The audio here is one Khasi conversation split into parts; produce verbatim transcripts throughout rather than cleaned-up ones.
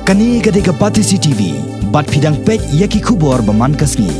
Kane ka dei ka Batesi T V, bad phi dang peit ïa ki khubor ba man ka sngi.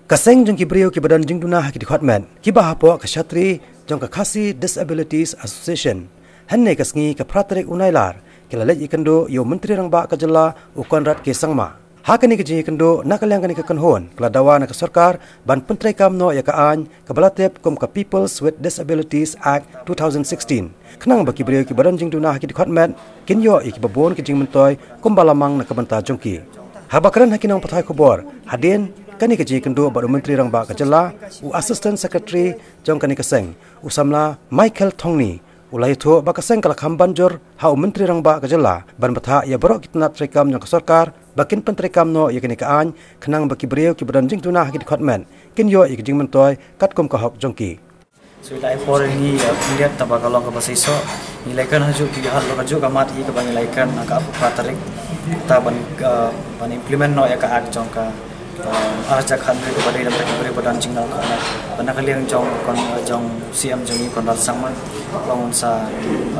Ka seng jong ki briew kiba don jingduna ha ki dkhot met, kiba hapoh ka shatri jong ka Khasi Disabilities Association, hynne ka sngi ka phra tarik u Nailar, ki la leit ïakynduh ïa u Myntri Rangbah ka jylla u Conrad K Sangma. Ha kane ka jingïakynduh, na ka liang kane ka kynhun, ka la dawa na ka sorkar ban pyntreikam noh ïa ka aiñ kaba la tip kum ka People's with Disabilities Act two thousand sixteen, khnang ba ki briew kiba don jingduna ha ki dkhot met kin ïoh ïa kiba bun ki jingmyntoi kumba la mang na ka bynta jong ki. Haba kren ha ki nongpathai khubor hadien kane ka jingïakynduh bad u Myntri Rangbah ka jylla, u Assistant Secretary jong kane ka seng, u samla Michael Thongni, u la ïathuh ba ka seng ka la kham ban jur ha u Myntri Rangbah ka jylla ban bthah ïa baroh ki tnat treikam jong ka sorkar ba kin pyntreikam noh ïa kane ka aiñ, khnang ba ki briew kiba don jingduna ha ki dkhot met kin ïoh ïa ki jingmyntoi katkum ka hok jong ki. So ïa la ai por ngi, uh, khyndiat, tangba ka long kaba seisoh. Ngi la ïakren hajuh, ki hap long hajuh ka mat hi kaba ngi la ïakren ha ka phra tarik, ta ban, uh, ban implement noh ïa ka act jong ka, uh, ar hajar khathynriew kaba dei lem bad ki briew ba don jingduna. Bad na ka liang jong kon, jong C M jong ngi Conrad Sangma, long un sa,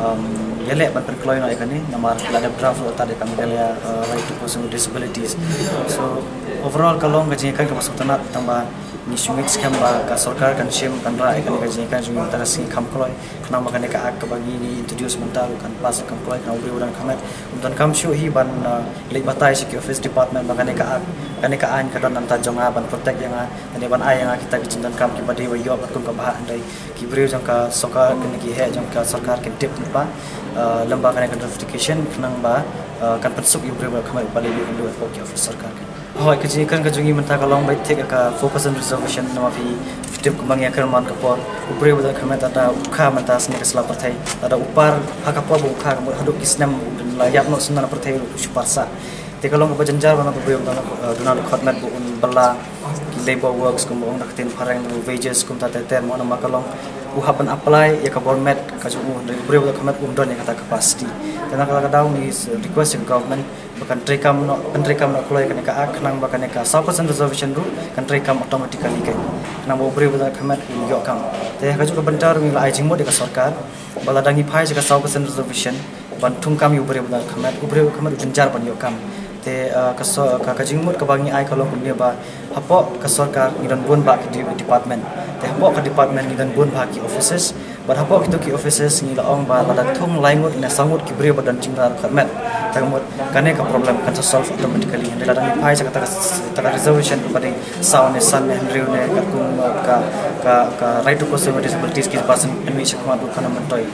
um, ïaleh ban pynkloi noh ïa kane, namar la dep draft ruh tad ïa ka Meghalaya, uh, Right to Person with Disabilities. So overall ka long ka jingïakren kaba sngewtynnat, tangba ngi shu ngeit skhem ba ka sorkar kan shim, kan rah ïa kane ka jingïakren jong ngi mynta ka sngi kham kloi, khnang ba kane ka act kaba ngi, ngi introduce mynta ruh kan pass kham kloi, khnang u briew ba don dkhot met um donkam shuh hi ban, uh, leit batai sha ki office department ba kane ka act, kane ka aiñ ka don na ka bynta jong nga ban protect ïa nga, kane ban ai ïa nga kita ki jingdonkam kiba dei ban ïoh katkum ka bhah, hynrei ki briew jong ka sorkar, kine ki heh jong ka sorkar kin tip lypa, uh, lyngba kane ka notification, khnang ba, uh, kan pynsuk ïa u briew ba don dkhot met uba leit ïakynduh hapoh ki office sorkar. Hooid, ka jingïakren ka jong ngi mynta ka long beit thik ïa ka four percent reservation, namar phi tip kumba ngi ïakren man ka por, u briew ba don dkhot met lada u kha mynta sha kane ka sla pyrthei, lada u par ha ka por ba u kha, ka mut haduh ki snem u dang la ïap noh sngewbha na pyrthei ruh u shu par sah. Te ka long kaba jynjar ba na u briew ba don, eh, duna dkhot met ba un bylla ki labour works kumba ong da ka ktien phareng, wages kumta ter ter, mo, namar ka long u hap ban apply ïa ka bor met ka jong u, hynrei u briew ba don dkhot met um don ïa kata ka capacity. Te na kata ka daw ngi request ïa ka government ba kan treikam noh, kan treikam noh kloi kane ka act, khnang ba kane ka four percent reservation ruh kan treikam automatically, khnang ba u briew ba don dkhot met un ïoh kam. Te ha kajuh ka bynta ruh ngi la ai jingmut ïa ka sorkar ba lada ngi phai sha ka four percent reservation ban thung kam ïa u briew ba don dkhot met, u briew ba don dkhot met u jynjar ban ïoh kam. Te, uh, ka so-, ka, ka jingmut kaba ngi ai ka long kumne ba hapoh ka sorkar ngi don bun bah ki de-, department. Te hapoh ka department ngi don bun bah ki offices. Bad hapoh kito ki offices ngi la ong ba lada thung lai ngut ne saw ngut ki briew ba don jingduna dkhot met, te ka mut kane ka problem kan sa solve automatically. Hynrei lada ngi phai sha kata ka, kata ka reservation kaba dei saw ne san ne hynriew ne katkum, uh, ka, ka, ka Right to Person with Disabilities ki ba sngewthuh shakhmat ruh kan ym myntoi.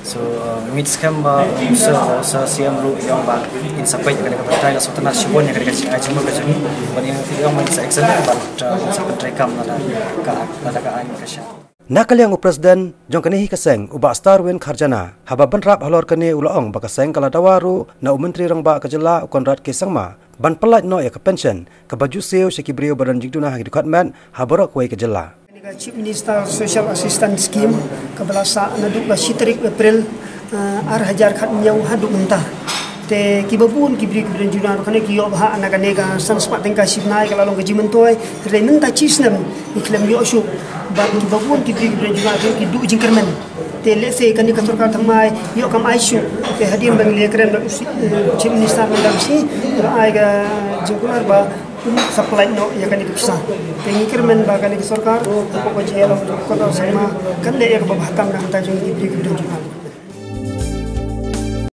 So, uh, ngeit skhem ba u Sir, u Sir C M ruh u ong ba in sa peit ïa kane ka bynta, la sngewtynnat shibun ïa kane ka jingai jingmut ka jong ngi, ba in, u ong ba in sa examine bad, uh, in sa pyntreikam lada ka, lada ka aiñ ka shah. Na ka liang u President jong kane hi ka seng, u Bah Starwin Kharjana, haba bynrap halor kane u la ong ba ka seng ka la dawa ruh na u Myntri Rangbah ka jylla u Conrad K Sangma ban pyllait noh ïa ka pension kaba ju siew sha ki briew ba don jingduna ha ki dkhot met ha baroh kawei ka jylla. Kane ka Chief Minister Social Assistance Scheme kaba la sah naduh ka shi tarik April, eh, ar hajar khathynñiew haduh mynta. Te kiba bun ki briew kiba don jingduna ruh kane ki ïoh bha na kane ka san spah tyngka shi bnai, ka la long ka jingmyntoi. Hynrei mynta shi snem ngi khlem ïoh shuh. Bad kiba bun ki briew kiba don jingduna ruh ki duh jingkyrmen. Te lehse kane ka sorkar thymmai ïoh kam ai shuh. Te hadien ba ngi la ïakren bad u si-, eh, Chief Minister mynta ka sngi, u la ai ka jingkular ba un sa pyllait noh ïa kane ka pisa. Te ngi kyrmen ba kane ka sorkar, hapoh ka jingïalam jong u Conrad Sangma, kan leh ïa kaba bha tam na ka bynta jong ngi ki briew kiba don jingduna.